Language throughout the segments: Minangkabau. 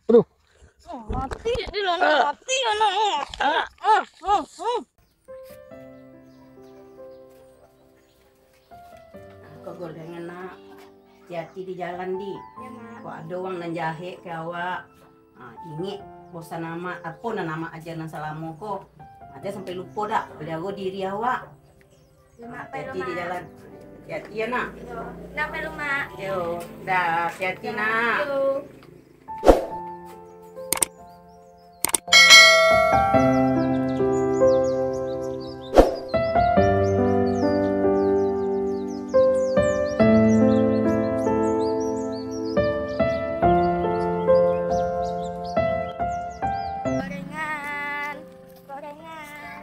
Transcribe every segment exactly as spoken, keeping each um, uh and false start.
Aduh. Oh, mati dia lah, nak mati anak. Ah, ah, ah, ah. Kok gorengan, Nak? Hati-hati di jalan, Di. Ya, Mak. Kok ado urang nan jahek ka awak. Ah, ingek bosan amak, apo nan amak aja nan salamo ko. Aja sampai lupo dak, paliaro diri awak. Yo, Mak, pai lo, Mak. Hati-hati di jalan. Hati-hati ya, Nak. Yo, Nak, pai lo, Mak. Yo, dah, hati-hati, Nak. Yo. Gorengan, gorengan.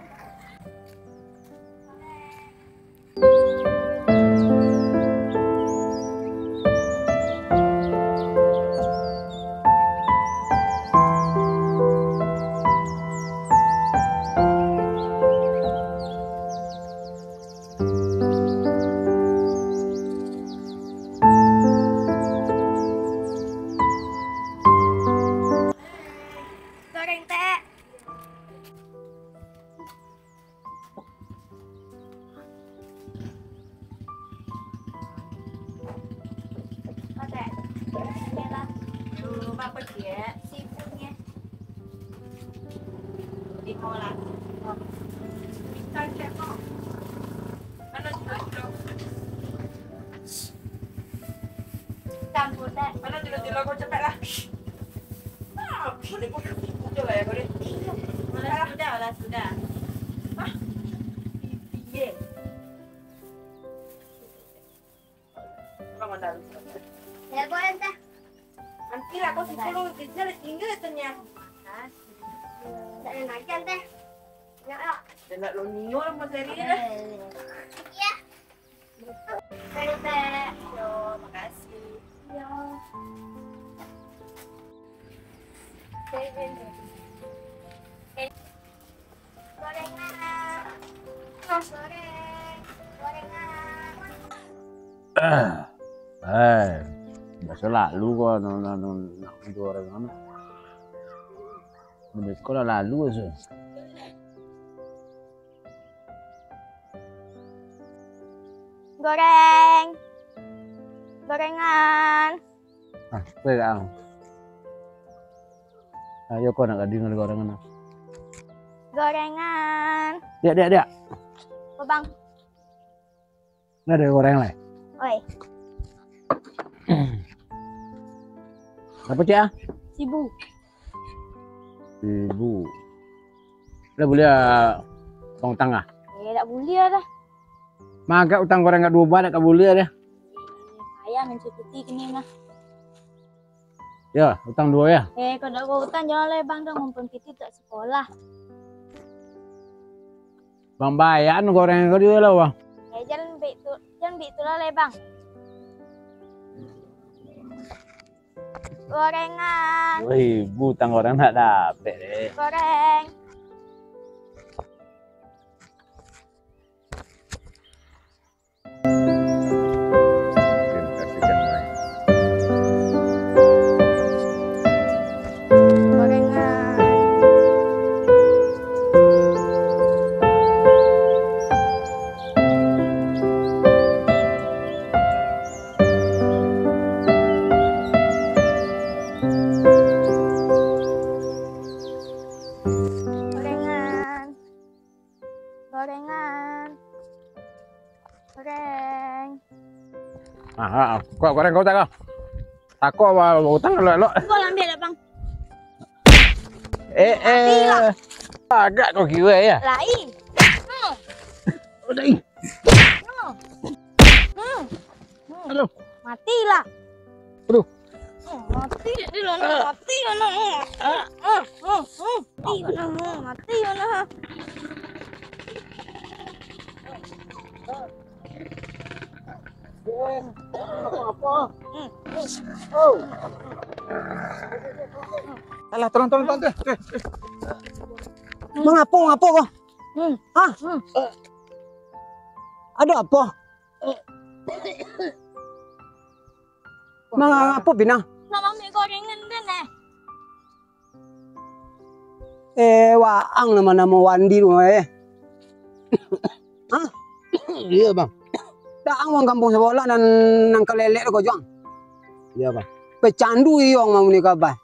Goreng, Tek. Oke. Inilah. Aduh, Mak, pergi ya. Sibuknya. Di mola. Minta cek, Mak. Mana sudah, sudah? Campur, Tek. Mana sudah, sudah, kau cepatlah. Ah, boleh, boleh. Udah lah ya, boleh. Olah sudah, olah sudah. Ah, iya. Orang mana? Ya, boleh, Teh. Nanti lah kau sepuluh, di sini ada tinggal ternyata. Tak ada lagi, Teh. Ya, ya. Dia nak lo nio lah, Mas Eri, dah. Iya. Bye, Beb. Yo, makasih. Yo. Gorengan. Goreng. Gorengan. Eh, biaso lalu ko, anu, anu, anu, nak gorengan. Beko lah lalu se. Goreng. Gorengan. Ah, pegang. Ayo kau nak gading ada gorengan. Gorengan. Diak, diak, diak. Ko, Bang. Nggak ada goreng lah. Oi. Apa, Cik, ah? Sibu. Sibu. Lah buliah, ah, utang, ah? Eh, tak buliah dah. Mangkak utang goreng kat duo bah, tak buliah dah. Payah mancukupi kini mah. Ya, utang duo ya. Eh, kalau utang jangan lah, Bang, dong, mumpung kito tak sekolah. Bang, bayaan goreng ko dia lah, Bang. Eh, jangan bik tu, jangan bik tu lah, Bang. Gorengan. Wih, bu, utang goreng nak dapet, eh. Goreng. Gorengan. Gorengan. Goreng. Ah, ah, kau goreng kau tak kau? Takut ba-, utang elok-elok. Kau lah ambil lah, Bang. Eh, eh. Mati lah. Agak kau kira ya? Lain. Hmm. Oh, lain. Hmm. Hmm. Hmm. Aduh. Matilah. Aduh. Oh, mati dia lah, nak mati anak. Ah, ah, ah, ah. Mati anak, mati anak. Apa? Hmm. Oh. Alah, tolong, tolong, tolong. Eh, eh. Mangapo, mangapo ko? Hmm. Hah? Hmm. Ado apo? Mangapo, Bina? Nak maambiak gorengan den, eh. Eh, waang namo-namo Wandi tu, eh. Hah? Iyo, Bang. Dak ang wang kampuang sabolah nan, nan kalelek tu ko, Juang. Iyo, Bang. Pecandu iyo ang mamuni kabai.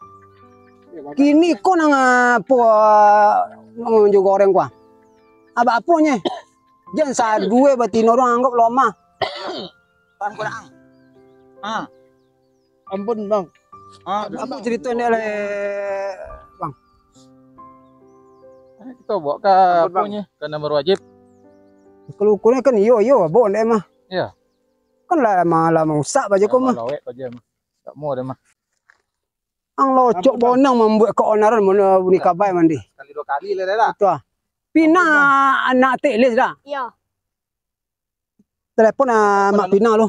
Iyo, Bang. Kini ko nang apo, ah, nang jo goreng ko, ah. Abak apo nye? Jan sadue batino tu anggap lomah. Bang, kurang. Ah. Ampun, Bang. Ah, apo carito ni lai, Bang? Eh, kito baok ka apo nye? Ka nan berwajib. Kalau ukurannya kan iyo, iyo, baok ndak mah. Iyo. Kan lah, lah mausak bajo ko mah. Lawek bajo mah. Tak mau deh mah. Ang locok bonang mambuek keonaran, mana bunyi kabai mandi. Sekali dua kali lah dah. Betul ah. Pina anak Tek Lis dah. Iyo. Telepon ah, Mak Pina lu.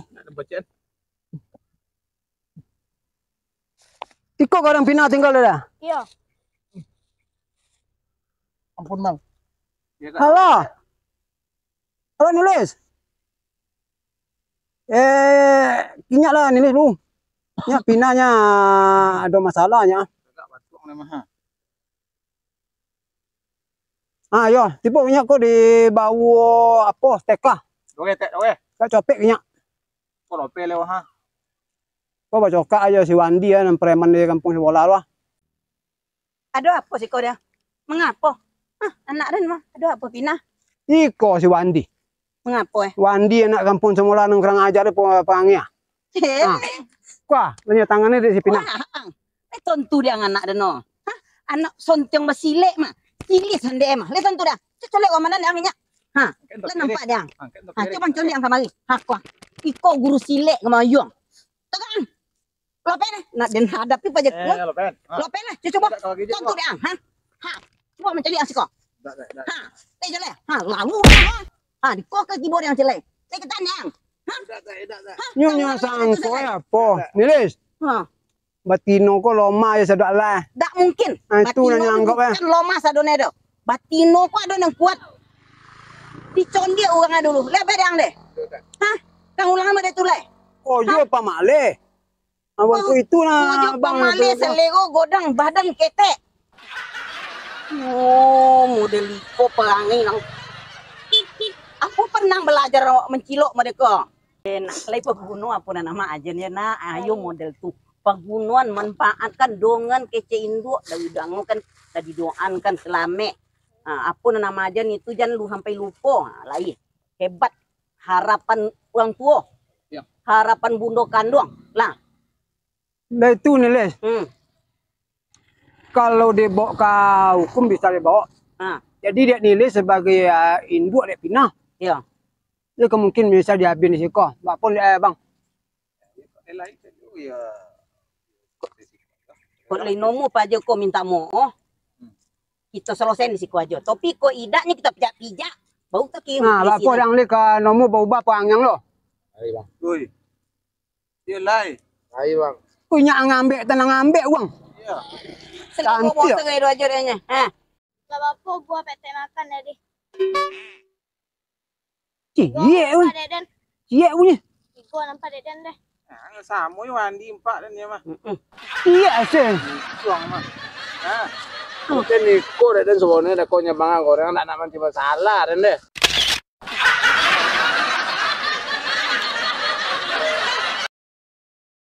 Iko gadang Pina tinggal dah. Iyo. Ampun, Bang. Halo. Halo, Nilis. Eh, inyak lah, Nilis, lu. Nyak Pina nyo ado masalah nyo. Ah, yo, tibo inyo ko di bawah apo, steka. Dua ketek, dua. Kak copek inyo. Ko lope lewat, ha? Ko bacokak ajo si Wandi, ya, nan preman di kampuang sabolah tu, ah. Ado apo siko dia? Mangapo? Hah, anak den mah, ado apo Pina? Iko si Wandi. Mangapo, eh? Wandi anak kampuang sabolah nan kurang ajar tu, pa-, parangai, ah. Eh. Ah. Kuah, tanyo tangan ni dek si Pina. Wah, ang. Eh, tontu dia anak den no. Hah? Anak sontiang basilek mah. Cilik sandek mah. Liek tontu dia. Cek colek komandan dia angin nyo. Ha. Lah nampak dia. Ha, cubo colek ang kamari. Ha, kuah. Iko guru silek kamayuang. Tagak ang. Lope nah. Nak den hadapi paja. Eh, lope. Ha. Lope nah. Cubo. Tontu dia ang. Ha. Ha. Cubo mancaliak ang siko. Ha. Eh, jaleh. Ha, lalu. Ha. Ha, di ko ka kibo dia ang cilek. Saya ketan dia ang. Ha. Nyo nyo sangko apo? Nilis. Ha. Batino ko lomah ajo sadak lah. Dak mungkin. Ah, itu batino nan anggap, eh. Bukan lomah sadonyo do. Batino ko ado nan kuat. Dicondiak urang dulu. Lah bedang deh. Hah? Kang ulang mah deh tu lai. Oh, iyo, Pak Maleh. Abang tu itu nah, Abang tu. Maleh, selero godang, badan ketek. Oh, model iko parangai nang. Aku pernah belajar mencilok model ko. Eh, nak lai paguno apo nan amak ajen yo, nak? Ayo model tu. Pagunoan manfaatkan dongan kecek induak, dari dangokan, dari doankan selamek. Ha, apo nan amak ajen itu jan lu sampai lupo. Ha, lai. Hebat. Harapan urang tuo. Ya. Harapan bundo kanduang. Lah. Lah itu ni, Les. Hmm. Kalau dibawa ka hukum bisa dibawa. Ha. Jadi dek Nilis sebagai, ah, induak dek Pina. Iyo. Dia kemungkin bisa diambil di siko. Bak pun dek, eh, Bang. Kok lai nomo paja ko minta maoh. Kito selesai di siko ajo. Tapi kok idaknyo kito pijak-pijak, baru tu ki. Nah, bak pun dek ka nomo baubah panjang lo. Hai, Bang. Oi. Iyo lai. Hai, Bang. Punyo ngambek, tanang ngambek, Bang. Iyo. Selingkuh. Cantik, bosong ya. Itu aja dia nya. Ha. Gak apa-apa, buah petek makan tadi. Ciek, weh. Nampak dek den. Ciek, weh. Igo nampak dek den deh. Ah, samo yo Wandi empak den yo mah. Heeh. Ciek, asal. Suang mah. Ha. Mungkin iko dek den sebenarnya dak kau nyemangan goreng, nak, nak manti masalah den deh.